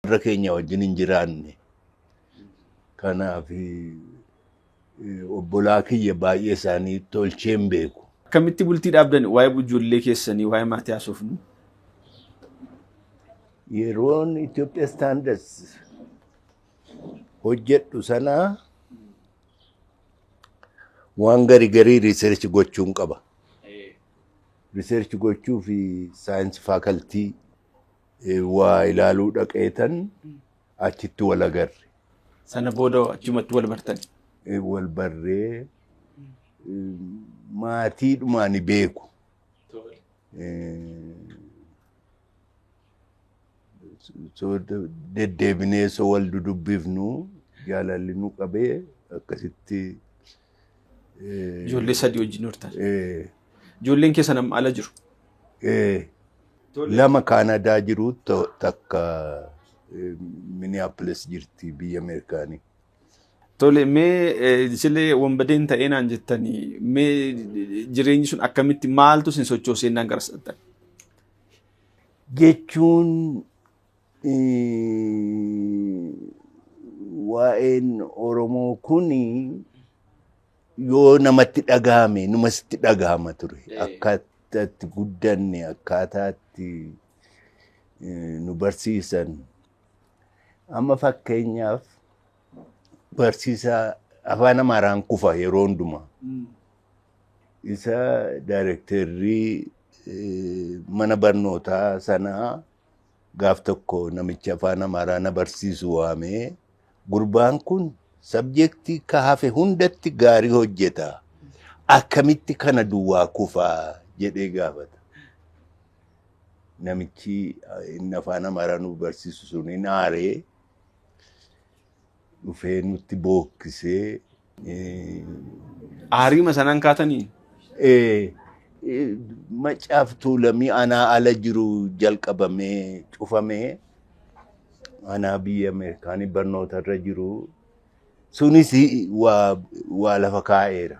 Warra keenya wajjin hin jiraanne. Kanaaf obbolaa kiyya baay'ee isaanii tolchee hin beeku. Akkamitti bultii dhaabdan? Waa'ee ijoollee keessanii, waa'ee maatii haasofnu. Yeroon Itoophiyaa Standards hojjedhu sana waan gari garii research gochuun qaba. Research gochuu fi science faculty waa ilaaluu dhaqeetan achitti wal agarre. Sana booda achumatti wal bartan. Wal barree maatiidhumaan beeku. So deddeebinee so wal dudubbifnu jaalalli nu qabee akkasitti. Ijoollee sadii wajjin hortan. Ijoolleen keessan amma ala jiru. Lama Kaanadaa jiru, takka Minneapolis jirti biyya Ameerikaanii. Tole, mee isilee wanbadeen ta'ee naan jettanii, mee jireenyi sun akkamitti, maaltu isin sochoosee naan gara sadhan? Jechuun waa'een Oromoo kuni yoo namatti dhagahame numasitti dhagahama ture. Akkaataa itti guddanne, akkaataa itti nu barsiisan. Amma fakkeenyaaf barsiisaa afaan Amaaraan kufa yeroo hundumaa. Isa daayirektarrii mana barnootaa sanaa gaaf tokko namicha afaan Amaaraa na barsiisu waamee, "Gurbaan kun subject ka hafe hundatti gaarii hojjeta. Akkamitti kana duwwaa kufaa?" jedhee gaafata. Namichi inni afaan Amaaraa nu barsiisu sun hin aaree dhufee nutti bookkisee. Aariima sanaan kaatanii? Macaaf Tuulamii anaa ala jiru jalqabamee cufamee, anaa biyya Ameerikaanii barnoota irra jiru sunis waa lafa kaa'eera.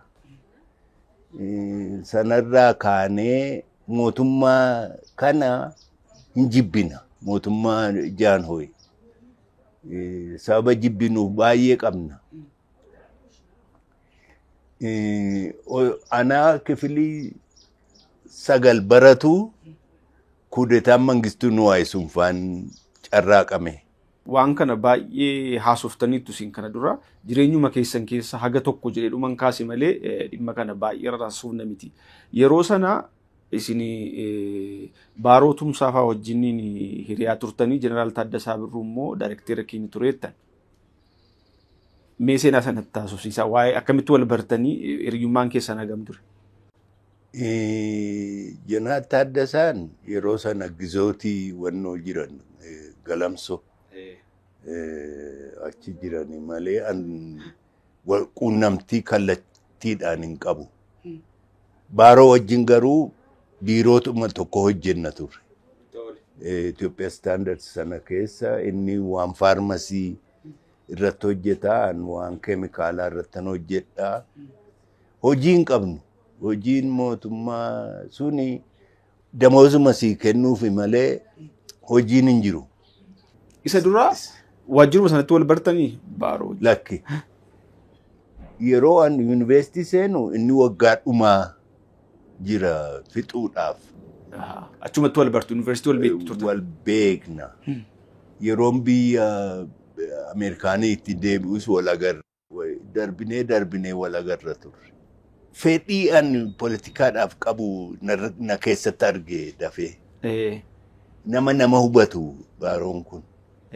Sanarraa kaanee mootummaa kana hin jibbina, mootummaa Jaanhooyi. Sababa jibbinuuf baay'ee qabna. Anaa kifilii 9 baratu kuudetaan Mangistuu Nuwaay sun faan carraaqame. Waan kana baay'ee haasoftaniittu isin kana dura, jireenyuma keessan keessa haga tokko jedhee dhuman kaase malee dhimma kana baay'ee rarraasuuf miti. Yeroo sana isin Baaroo Tumsaa fa'aa wajjin hiriyaa turtanii, Jeneraal Taaddasaa Birruu immoo daayirekteera keenya tureettan. Mee seenaa sanatti taasifsiisaa, waa'ee akkamitti wal bartanii, hiriyyummaan keessan hagam ture? Jeneraal Taaddasaan yeroo sana gizootii wannoo jiran, Galamso achi jirani malee quunnamtii kallattiidhaan hin qabu. Baaroo wajjin garuu biirootuma tokko hojjenna turre. Itoophiyaa Standards sana keessa inni waan faarmasii irratti hojjeta, an waan keemikaalaa irratti hojjedha. Hojii hin qabnu. Hojiin mootummaa suni damoozuma sii kennuufi malee hojiin hin jiru. Isa dura waajjiruma sanatti wal bartanii Baaroo? Lakki. Yeroo an yuunivarsiitii seenu inni waggaa dhumaa jira fixuudhaaf. Achumatti wal bartu, yuunivarsiitii wal beektu turtan? Wal beekna. Yeroon biyya Ameerikaanii itti deebi'us wal agarra. Darbinee darbinee wal agarra turre. Fedhii an poolitikaadhaaf qabu na keessatti arge dafee. Nama hubatu Baaroon kun.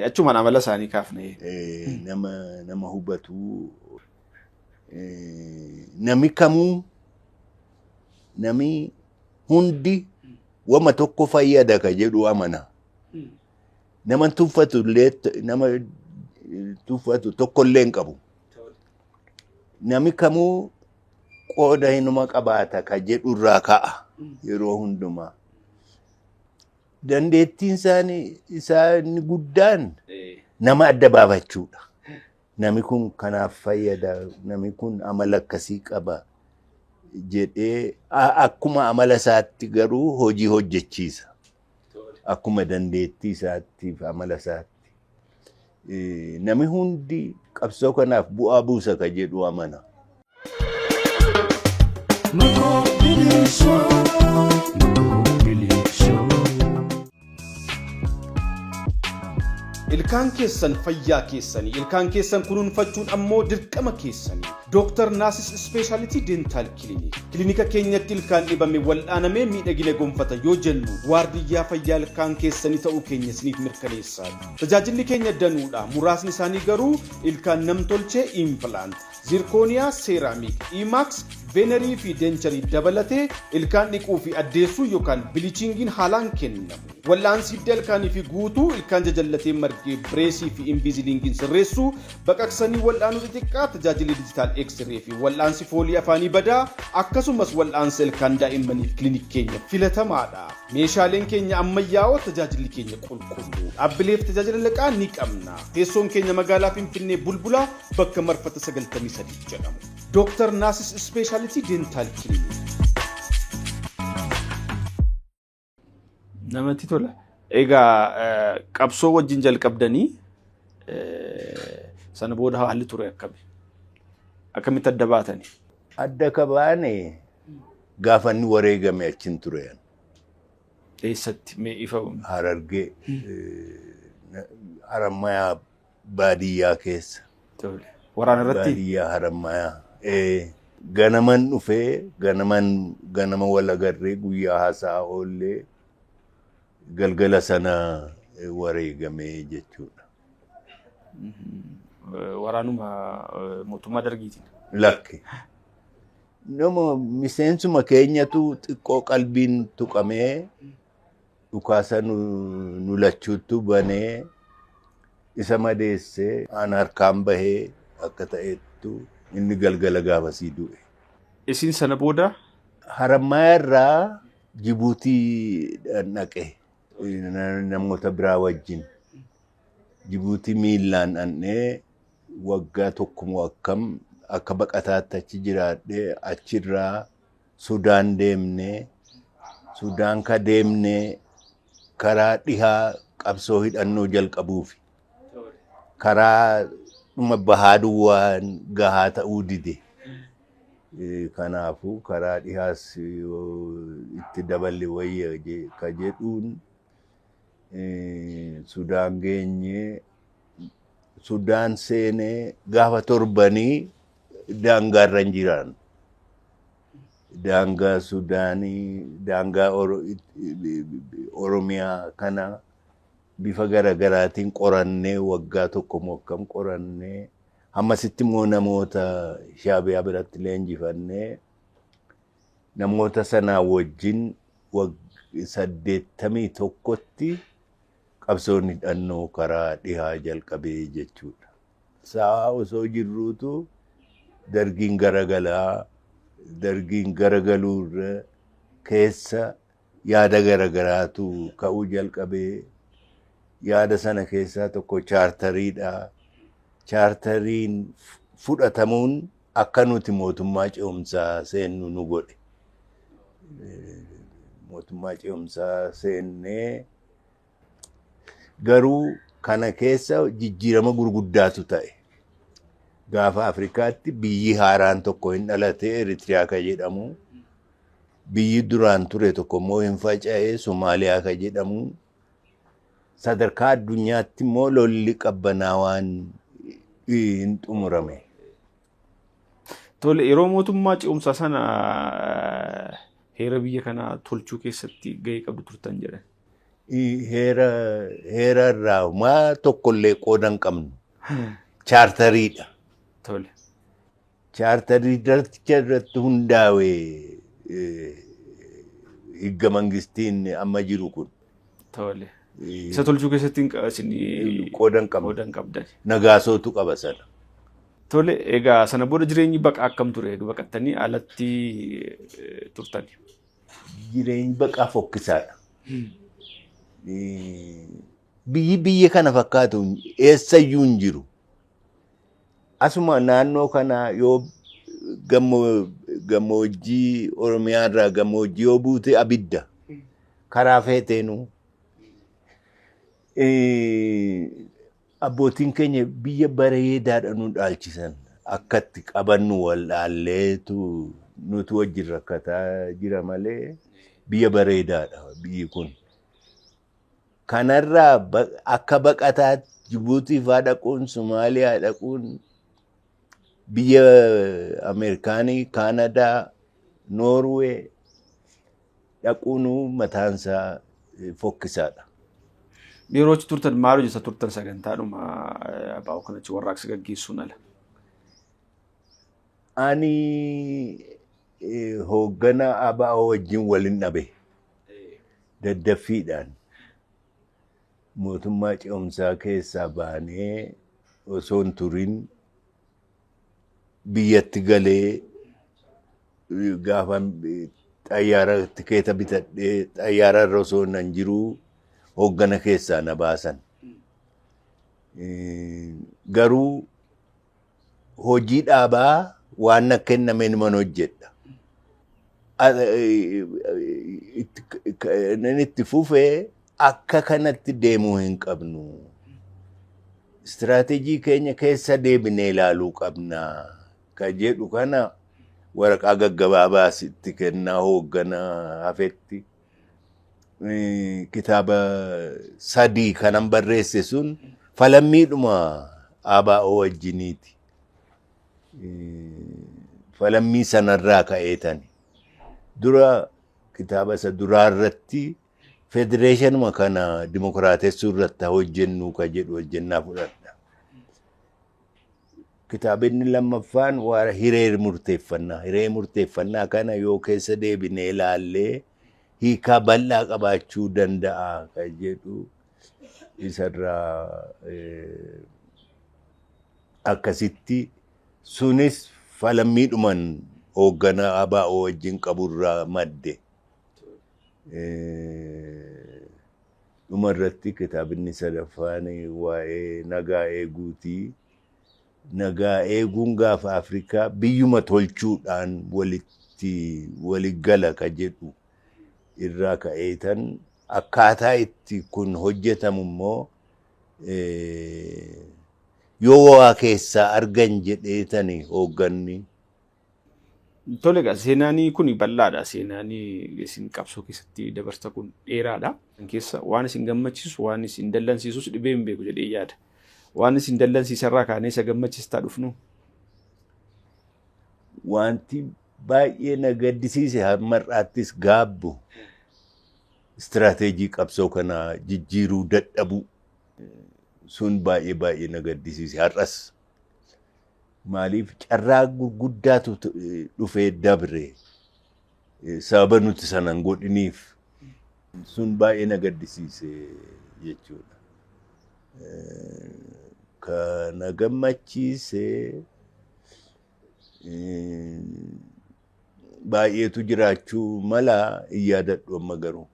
Achumaan amala isaanii kaafne. Nama hubatu. Nami kamuu, nami hundi wama tokko fayyada ka jedhu amana. Nama tuffatu illee, nama tuffatu tokko illee hin qabu. Nami kamuu qooda hinuma qabaata ka jedhu irraa ka'a yeroo hundumaa. Dandeettiin isaanii isaanii guddaan nama adda baafachuudha. Nami kun kanaaf fayyada, nami kun amala akkasii qaba jedhee akkuma amala isaatti garuu hojii hojjechiisa. Akkuma dandeettii isaatti fi amala isaatti. Namni hundi qabsoo kanaaf bu'aa buusa ka jedhu amana. Ilkaan keessan fayyaa keessanii, ilkaan keessan kunuunfachuun ammoo dirqama keessanii. Dr. Naasis Speciality Dental Clinic. Kilinika keenyatti ilkaan dhibame wal'aanamee miidhagina gonfata yoo jennu, waardiyyaa fayyaa ilkaan keessanii ta'uu keenya isiniif mirkaneessaa. Tajaajilli keenya danuudha. Muraasni isaanii garuu ilkaan namtolchee implant, zirconia, ceramic, Emax, veneer fi denture dabalatee ilkaan dhiquu fi addeessuu yookaan bleachingiin haalaan kennamu. Wal'aansi hidda ilkaanii fi guutuu, ilkaan jajallatee margee brace fi Invisaligniin sirreessuu, baqaqsanii wal'aanuu xixiqqaa, tajaajilli digital X-ray fi wal'aansi foolii afaanii badaa, akkasumas wal'aansa ilkaan daa'immaniif kilinik keenya filatamaadha. Meeshaaleen keenya ammayyaa'oo, tajaajilli keenya qulqulluu. Dhaabbileef tajaajila liqaa ni qabna. Teessoon keenya magaalaa Finfinnee, Bulbulaa, bakka marfata 93 jedhamu. Dr. Naasis Speciality Dental Clinic. Namatti tola. Egaa qabsoo wajjin jalqabdanii sana booda haalli ture akkami? Akkamitti adda baatanii? Adda ka baane gaafa inni wareegame achin ture. Eessatti mee ifa? Harargee, Harammayaa baadiyyaa keessa. Tole. Waraana irratti? Baadiyyaa Harammayaa. Ganaman dhufee, ganaman ganama wal agarree guyyaa haasaa oollee, galgala sana wareegamee jechuudha. Waraanuma mootummaa dargiitiin. Lakki. Nama miseensuma keenyatu xiqqoo qalbiin tuqamee dhukaasa nu lachuuttu banee isa madeessee, aan harkaan bahee akka ta'ettu inni galgala gaafasii du'e. Isin sana booda? Harammayaa irraa Jibuutii dhaqe namoota biraa wajjin. Jibuutii miillaan dhandhee waggaa tokko akkam akka baqataatti achi jiraadhee, achirraa Sudaan deemnee, Sudaan ka deemnee karaa dhihaa qabsoo hidhannoo jalqabuufi. Karaa dhuma bahaa duwwaan gahaa ta'uu dide. Kanaafuu karaa dhihaas itti daballe wayya ka jedhuun Sudaan geenyee, Sudaan seenee gaafa torbanii daangaarra hin jiran. Daangaa Sudaanii, daangaa Oromiyaa kana bifa garaagaraatiin qorannee, waggaa tokko moo akkam qorannee, hammasitti immoo namoota Shaabiyaa biratti leenjifannee, namoota sanaa wajjin 81tti qabsoon hidhannoo karaa dhihaa jalqabee jechuudha. Sa'a osoo jirruutu dargiin garagalaa, dargiin garagaluu irra keessa yaada garagaraatu ka'uu jalqabee. Yaada sana keessaa tokko chaartariidha. Chaartariin fudhatamuun akka nuti mootummaa ce'umsaa seennu nu godhe. Mootummaa ce'umsaa seennee garuu kana keessa jijjiirama gurguddaatu ta'e. Gaafa Afrikaatti biyyi haaraan tokko hin dhalate, Eritiriyaa ka jedhamu. Biyyi duraan ture tokko immoo hin faca'e, Somaaliyaa ka jedhamu. Sadarkaa addunyaatti immoo lolli qabbanaawaan hin xumurame. Tole, yeroo mootummaa ce'umsaa sana heera biyya kanaa tolchuu keessatti gahee qabdu turtan jedhan. Heera irraa maa tokkollee qooda hin qabnu. Chaartariidha. Tole. Chaartarii irratti hundaa'e higga mangistiin amma jiru kun. Tole. Isa tolchuu keessatti isin qooda hin qabnu. Qooda hin qabdan. Nagaasootu qaba sana. Tole, egaa sana booda jireenyi baqa akkam ture? Baqattanii alatti turtani. Jireenyi baqaa fokkisaadha. Biyyi biyya kana fakkaatu eessayyuu hin jiru. Asuma naannoo kana yoo gammoojjii Oromiyaa irraa gammoojjii yoo buute abidda. Karaa feeteenu. Abbootiin keenya biyya bareedaadha nu dhaalchisan. Akkatti qabannu wallaalleetu nuti wajjin rakkataa jira malee biyya bareedaadha biyyi kun. Kanarraa akka baqataatti Jibuutii faa dhaquun, Somaaliyaa dhaquun, biyya Ameerikaanii, Kaanadaa, Noorwee dhaquun mataansaa fokkisaadha. Yeroo achi turtan maal hojjetaa turtan sagantaadhuma ABO kanatti warraaqsa gaggeessuun ala? Ani hoogganaa ABO wajjin waliin dhabe daddaffiidhaan mootummaa ce'umsaa keessaa baanee osoo hin turin biyyatti galee, gaafa xayyaara tikeeta bitadhee xayyaara irra osoo nan jiruu hooggana keessaa na baasan. Garuu hojii dhaabaa waan na kenname numan hojjedha. Nan itti fufee akka kanatti deemuu hin qabnu. Istiraateejii keenya keessa deebinee ilaaluu qabna. Ka jedhu kana waraqaa gaggabaabaas itti kennaa hoogganaa hafetti. Kitaaba 3 kanan barreesse sun falammiidhuma ABO wajjiniiti. Falammii sanarraa ka'eetani. Dura kitaaba isa duraa irratti federeeshinuma kana dimokiraatessuu irratti hojjennu ka jedhu hojjennaa fudhadha. Kitaabni lammaffaan waa'ee hiree murteeffannaa. Hiree murteeffannaa kana yoo keessa deebinee ilaallee hiikaa bal'aa qabaachuu danda'a ka jedhu isarraa akkasitti sunis falammiidhuman hoogganaa ABO wajjin qaburraa madde. Dhuma irratti kitaabni sadaffaan waa'ee nagaa eeguutii. Nagaa eeguun gaafa Afrikaa biyyuma tolchuudhaan walitti waligala ka jedhu irraa ka'eetan akkaataa itti kun hojjetamu immoo yoo waa keessaa argan jedheetani hoogganni. Tole egaa, seenaan kun bal'aadha. Seenaan isin qabsoo keessatti dabarsa kun dheeraadha. Keessa waan isin gammachiisu, waan isin dallansiisus dhibee hin beeku jedhee yaada. Waan isin dallansiisarraa kaanee isa gammachiistaa dhufnu. Wanti baay'ee na gaddisiise, hamma har'aattis gaabbu, istiraateejii qabsoo kanaa jijjiiruu dadhabuu sun baay'ee baay'ee na gaddisiise har'as. Maaliif, carraa gurguddaatu dhufee dabre sababa nuti sanan godhiniif, sun baay'ee na gaddisiise jechuudha. Ka na gammachiise baay'eetu jiraachuu mala, hin yaadadhu amma garuu.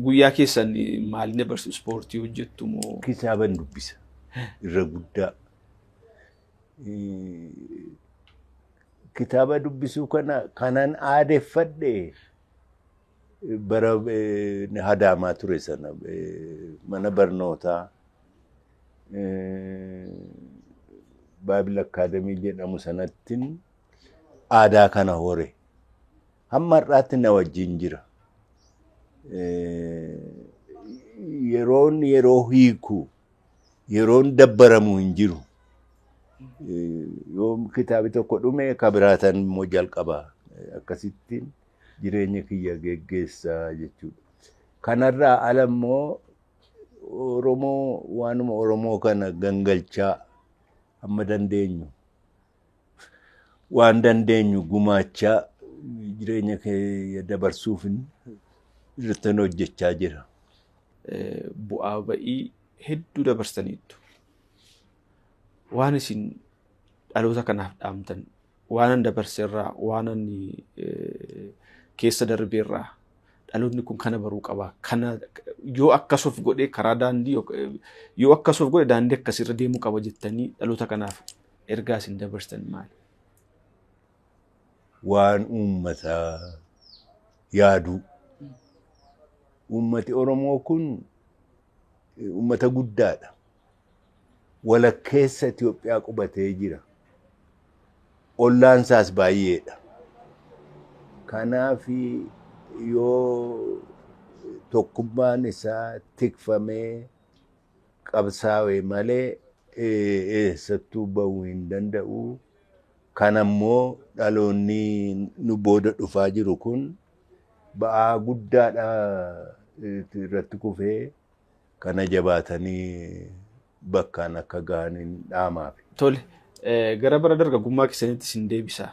Guyyaa keessan maal dabarsu? Ispoortii hojjettu moo? Kitaaban dubbisa irra guddaa. Kitaaba dubbisuu kana kanan aadeffadhe bara Adaamaa ture sana, mana barnootaa Bible Academy jedhamu sanattiin aadaa kana hore. Hamma har'aatti na wajjin jira. Yeroon yeroo hiiku, yeroon dabbaramu hin jiru. Yoo kitaabi tokko dhume, ka biraatan immoo jalqaba. Akkasittiin jireenya kiyya geggeessaa jechuudha. Kanarraa ala immoo Oromoo, waanuma Oromoo kana gangalchaa hamma dandeenyu, waan dandeenyu gumaachaa jireenya kee dabarsuuf irratti hojjechaa jira. Bu'aa ba'ii hedduu dabarsaniittu. Waan isin dhaloota kanaaf dhaamtan, waan an dabarseerraa, waan an keessa darbeerraa dhaloonni kun kana baruu qaba. Kana yoo akkas of godhe karaa daandii, yoo akkas of godhe daandii akkasirra deemuu qaba jettanii dhaloota kanaaf ergaa isin dabarsan maali? Waan uummataa yaaduu. Uummati Oromoo kun uummata guddaadha. Walakkeessa Itoophiyaa qubatee jira. Ollaan isaas baay'eedha. Kanaaf yoo tokkummaan isaa tikfamee qabsaa'e malee eessattuu bahuu hin danda'u. Kanammoo dhaloonni nu booda dhufaa jiru kun ba'aa guddaadha irratti kufee kana jabaatanii bakkaan akka gahan hin dhaamaaf. Tole, gara bara dargaggummaa keessanitti isin deebisa.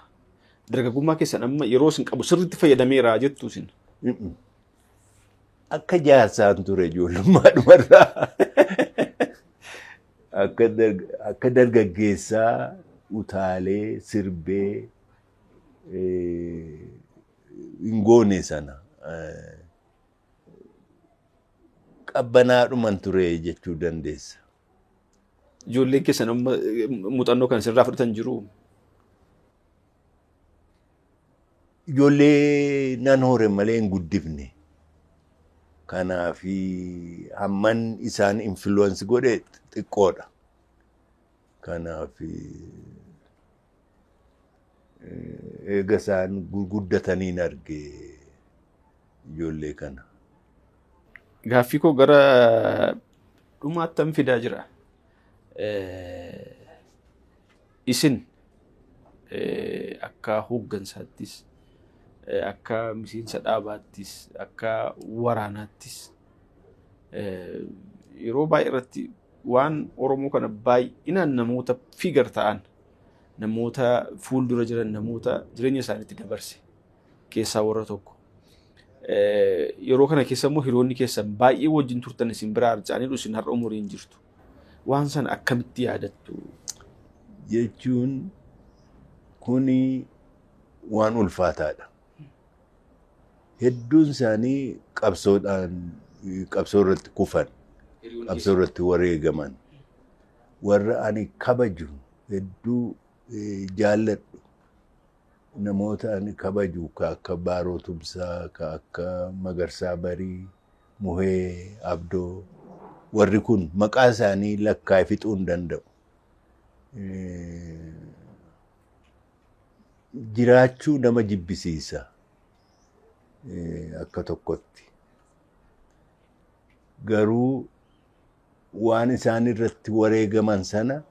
Dargaggummaa keessan amma yeroo isin qabu sirriitti fayyadameera jettu isin. Akka jaarsaan ture ijoollummaa dhumarraa. Akka dargaggeessaa utaalee sirbee hin goone sana. Qabbanaadhuman ture jechuu dandeessa. Ijoolleen keessan amma muuxannoo kan sirraa fudhatan jiru. Ijoollee nan hore malee hin guddifne. Kanaaf hamman isaan influence godhe xiqqoodha. Kanaaf eega isaan gurguddataniin arge ijoollee kana. Gaaffii koo gara dhumaattan fidaa jira. Isin akka hooggansaattis, akka miseensa dhaabaattis, akka waraanaattis yeroo baay'ee irratti waan Oromoo kana baay'inaan namoota figure ta'an, namoota fuuldura jiran, namoota jireenya isaaniitti dabarse keessaa warra tokko. Yeroo kana keessa immoo hiriyoonni keessan baay'ee wajjin turtan isin biraa harca'aniiru, isin har'a umuriin jirtu. Waan sana akkamitti yaadattu? Jechuun kuni waan ulfaataadha. Hedduun isaanii qabsoodhaan qabsoo irratti kufan, qabsoo irratti wareegaman. Warra ani kabaju hedduu jaalladhu, namoota ani kabaju ka akka Baaroo Tumsaa, ka akka Magarsaa Barii, Muhee Abdoo, warri kun maqaa isaanii lakkaa'ee fixuu hin danda'u. Jiraachuu nama jibbisiisa akka tokkotti. Garuu waan isaan irratti wareegaman sana